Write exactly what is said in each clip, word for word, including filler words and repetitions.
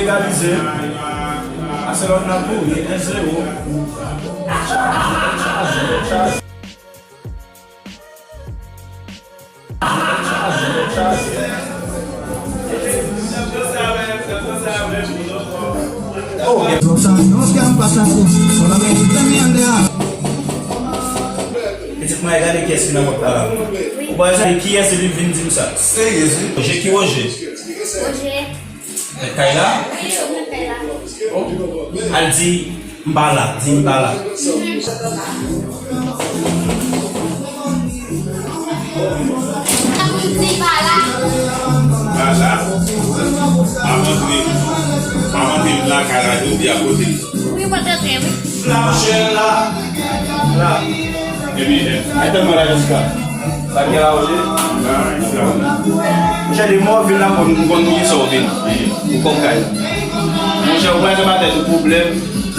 Egalize. Barcelone nan kouri en zewo. Pitit mwen, gade kiyès ki nan pòt la la. Ou pa wè sa? Kiyès epi vin di m sa? Serye, wi. Roger, ki Roger? Roger. Mèt kay la? Wi, mèt kay la. Al di m pa la, di m pa la. Sa pou di pa la? Pa la. Pa antre. Pa antre lakay la, jodi a kote. Wi, mwen antre, wi. La, monchè, la. La. Epi, e tèlman la jiska. Sa gen la, Roger? Monchè, depi w vin la, m konn, m konn ki sa w vin. Ou kòk kay. Monchè, ou pral gen ba tèt ou pwoblèm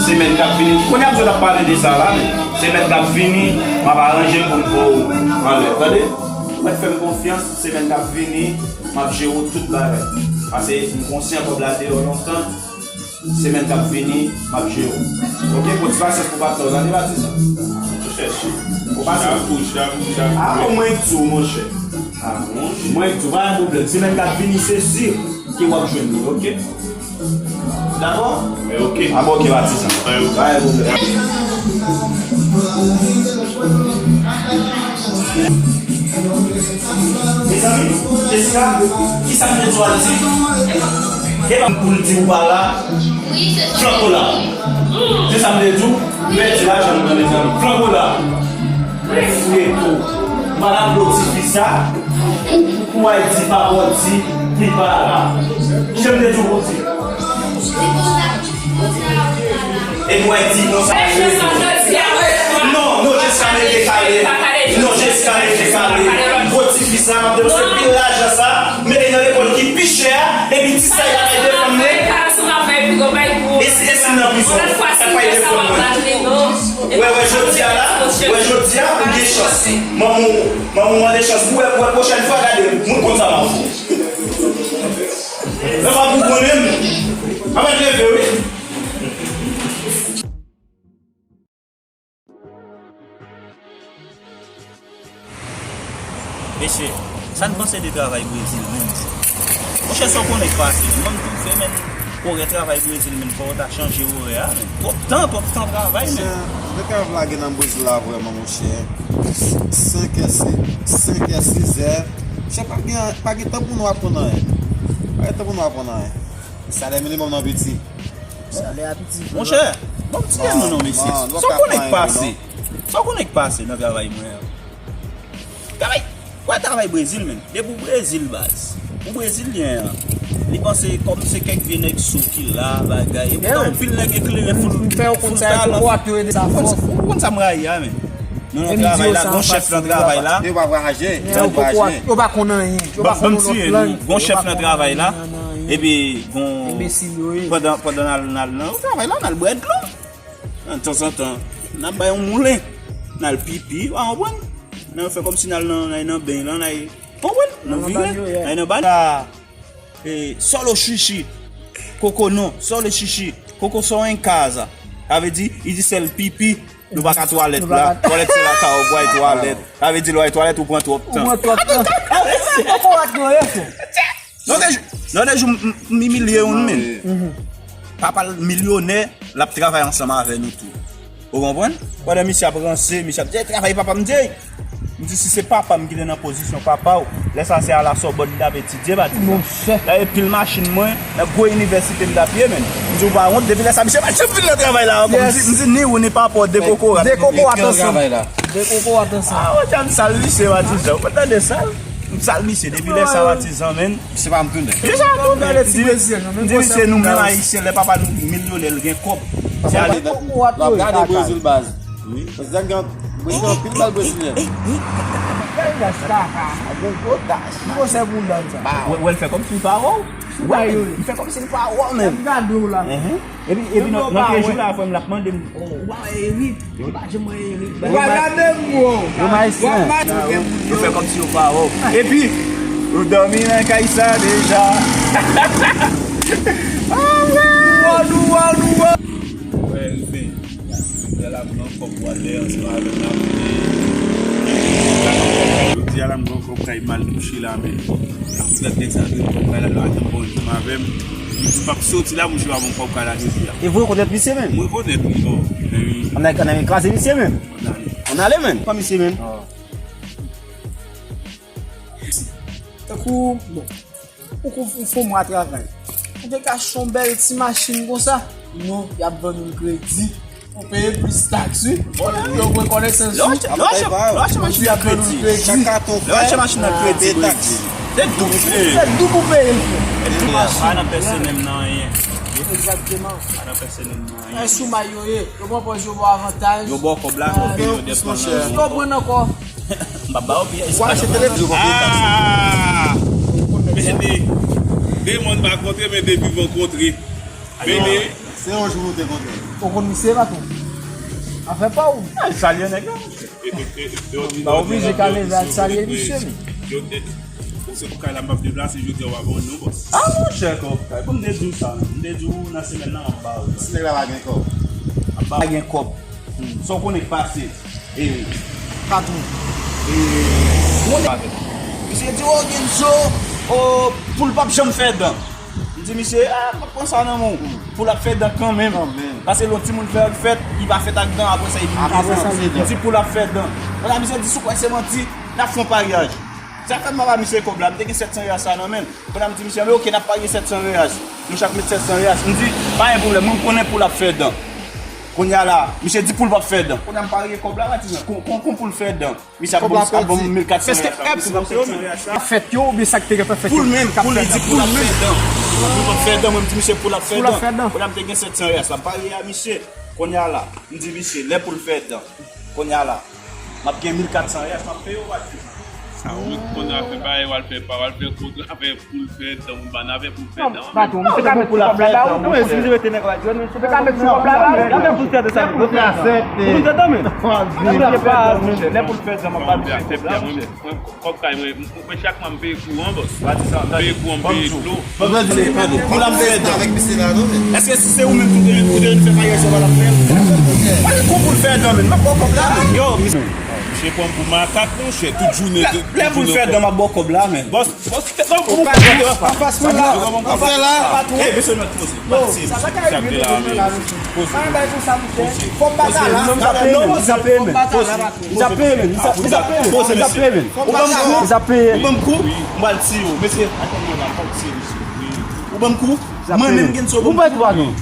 semèn k ap vini. Kounye a m sot ap pale de sa la, men semèn k ap vini, m ap aranje m pou m fè w anlè. Tande? Ou mèt fè m konfyans, semèn k ap vini, m ap jere w tout bagay. Paske m konsyan kòb la deyò lontan. Semèn k ap vini, m ap jere w. Oke, pran ti pasyans pou patnè w, tande, patizan. Ou chèche. Ou pase. Chapo, chapo, chapo. A, mwen di w, monchè. A, monchè. Mwen di w, pa gen pwoblèm. Semèn k ap vini, se si ke w ap jwenn li, oke? Dakò? Oke. A, bon, oke, patizan. Pa gen pwoblèm. Mezanmi, Jessica, kisa m te di w al di? E pa pou l di ou pa la, flanko la. Se sa m te di w, pèdi lajan nou nan mezanmi. Flanko la. Fre tou. M pa t ap do tifi sa, pou, pou, pou w al di papa w di li pa la. Kisa m te di w pou w di? E mwen di konsa. Non, non, Jessica, rete kale. Non, Jessica, rete kale. Gwo tifi sa, m ap depanse pil lajan sa, mete nan lekòl ki pi chè a, epi ti sa y ap defann mwen. E si, e si m nan prizon, sa pa y defann mwen. Wè, wè, jodi a la, wè, jodi a, ou gen chans. Manman w, manman w mande chans pou wè, wè, pwochèn fwa, gade, mwen konn sa m ap fè. Lè m ap ou konnen m, m ap leve, wi. Mesye, sa n panse de travay Brezil menm, mesye? Monchè, sa w konnen k pase, menm. Ban m di w, fè, menm, orè travay Brezil, menm, fò w ta chanje orè a, menm. Twòp tan, twòp tan travay, menm. Monchè, nèg ap lage nan Brezil la vrèman, monchè. Senkè, se, senkè, sizè. Monchè, pa gen, pa gen tan pou nou aprann anyen. Pa gen tan pou nou aprann anyen. Salè minimòm nan piti. Salè a piti. Monchè, ban m tire nou non, mesye. Sa w konnen k pase? Sa w konnen k pase nan travay mwen an? Travay, wè travay Brezil, menm. Depi w Brezil, baz. Ou Brezilyen an, li panse kòm se kèk vye nèg sou ki la, bagay. Epoutan, anpil nèg eklere, full, full talan. Ou konn sa, ou konn sa m rayi a, menm. Nou nan travay la, gon chèf nan travay la. Yo pa vwayaje. Yo pa konn anyen. Yo pa konn yon lòt lang. Gon chèf nan travay la. Epi gon, pandan, pandan n al, n al nan travay la, n al bwè dlo. Tanzantan, n ap bay yon moulen. N al pipi, w a konprann? N al fè kòmsi n al nan, n al nan beny lan, n al, w a konprann? N al vire, n al nan banyo. E, solo xixi. Koko non, solo xixi. Koko só em casa. Sa vle di, i di sèl pipi. Nou pa ka twalèt la. Twalèt se lakay ou, bway twalèt. Sa vle di lè w al twalèt ou pran twòp tan. Ou pran twòp tan. Koko a t gen yon efò. Lòt jou, lòt jou m, m, m imilye youn menm. Papa l milyonè, l ap travay ansanm avè nou tou. Ou konprann? Pandan misye ap ranse, misye ap di, "Ey, travay papa m," m di, "Ey." M di, "Si se papa m ki te nan pozisyon papa w, lè sa se a la Sòbòn m t ap etidye, pa di sa." Monchè. Dayè pil machin mwen, nan gwo inivèsite m t ap ye, menm. M di, "Ou pa wont?" Depi lè sa, misye pa janm vin nan travay la ankò. M di, m di, "Ni ou, ni papa w, de kokorat." De kokorat ansanm. De kokorat ansanm. Ah, ou tande sal misye, patizan. Ou tande sal? M sal misye, depi lè sa, patizan, menm. Se pa m tounen. Se pa m tounen, le ti brezilyen, non, men di misye, nou menm ayisyen, lè papa nou milyonè, l gen kòb. Se ale. L ap gade Brezil, baz. Wi. Brezil gen, Brezil gen anpil bèl brezilyen. Bèl dach, kaka. Gen gwo dach. Gwo sèvolan sa. Wè, wè, l fè kòmsi l pa wè w. Wè, l fè kòmsi l pa wè w, menm. L ap gade w la. Epi, epi nan, nan kèk jou la, frè m, l ap mande m, "Oh, ou pa wè Eric? Ou pa janm wè Eric?" Ou pa gade m, bro. Yo ayisyen. Yo fè kòmsi yo pa wè w. Epi, Nou dòmi nan kay sa deja. Amen. Nou wè, nou wè, nou wè. Wè, rive. Jodi a la m gen yon kòb pou al dèyè ansanm avè m la. Jodi a la m gen yon kòb kay mal touche la, men. Poutèt nèg sa te kòb kay la, l pa janm bon janm avè m. Li di m p ap soti la, mouche pa ban m kòb kay la jodi a. E vre, ou rekonèt misye menm? Mwen rekonèt li, bon. Men wi. Ann ale, ann ale kraze misye menm. Ann ale. Ann ale, menm. Pa misye menm. Tankou, bon, ou kou- ou fè mwa travay. Ou te ka achte yon bèl ti machin konsa. Non, y ap vann ou l kredi. Ou peye plis taks, wi. Yo pran konesans, wi. Lè w achte, lè w achte, lè w achte machin nan kredi. Lè w achte machin nan kredi, se doub ou peye. Se doub ou peye l, frè. Se doub ou peye l, frè. Pa nan pèsonèl m nan anyen. Egzakteman. Pa nan pèsonèl m nan anyen. E sou may yo ye. Yo pran pòz yo ba w avantaj. Yo ba w kòb la, yo peye yo dèt pandan. Yo pran ankò. M pa ba w piyès. Ou achte telefòn, yo pa peye taks. Ah! Mene. De mòn pa kontre, men de vivan kontre. Mene. Se yon jou nou te kontre. Ou konn misye, patwon? Afè pa w. Ah, salye nèg la, monchè. E, e, e, e, yo di, m pa oblije ka leve al salye misye, men. Yo te, bon, se pou kay la m p ap deplase, jodi a w ap ban yon bòs. Ah, monchè, kòb kay. Pou m te di w sa, menm. M te di w nan semèn nan, m ap ba w. Si nèg la pa gen kòb. M ap ba w. Pa gen kòb. Hmm. Sa w konnen k pase. E, patwon. E, misye di, "O, Genzo, o, poul p ap janm fè dan." M di misye, "Ah, m p ap pran sa nan men w." Poul ap fè dan kanmenm. Kanmenm. Paske lè yon timoun fè, fèt, li pa fèt ak dan, apre sa, li vin fè dan. Apre sa, li fè dan. M di, "Poul ap fè dan." Kounye a, misye di, "Si w kwè se manti, n ap fè yon paryaj." Sa fè m pa ba misye kòb la, m te gen sèt san reyal sa nan men l. Kounye a, m di misye, "Men oke, n ap parye sèt san reyal. Nou chak met sèt san reyal." M di, "Pa gen pwoblèm, mwen, m konnen poul ap fè dan." Kounye a la, misye di poul p ap fè dan. Kounye a, m parye kòb la, patizan. Kon, kon, kon poul fè dan. Misye ap ban m, ap ban m mil kat san reyal. Èske èp fèt yo oubyen sa k te gentan fèt yo? Poul menm, poul, li di poul ap fè dan. Poul ap fè dan, mwen, m di misye poul ap fè dan. Poul ap fè dan. Kounye a, m te gen sèt san reyal, sa m parye a misye. Kounye a la, m di misye, lè poul fè dan. Kounye a la, m ap gen mil kat san reyal, m ap peye w, patizan. Sa ou konn afè bagay, w al fè pa, w al fè kontra avè poul fè dan, ou pa n afè poul fè dan. Non, patwon, misye ka met ti kòb la ba ou. Non, men si misye mete nèg la jwenn, misye ka met ti kòb la ba ou. Lè poul fè dan, sa vle di. Poul fè dan, men. Lè poul fè dan, mwen pa aksepte a, monchè. Kòb kay mwen, mwen, chak mwa m peye kouran, bòs. M peye kouran, m peye dlo. Poul ap fè dan. Èske si se ou menm ki te, ki te vin fè maryaj sa, w ap fè l? Mwen, kou poul fè dan, men. M ap ba w kòb la, men. Yo, misye. Misye pran m pou makak, monchè. Tout jounen, tout jounen. Lè poul fè dan, m ap ba w kòb la, men. Bòs, bòs, fè sa pou mwen. Anfas mwen la. Anfas la. Patwon. Eh, mesye, nou poze. Sa, sa ka rive de jounen la, mesye. Pa yon bagay konsa, monchè. Fò m bata la. Misye ap peye, men. Misye ap peye, men. Misye ap peye, men. Misye ap peye, men. Ou ban m kou? Misye ap peye. Ou ban m kou? M pral tiye w. Mesye, atann mwen la, m pral tiye misye. Ou ban m kou? Mwen menm gen sou ban m kou.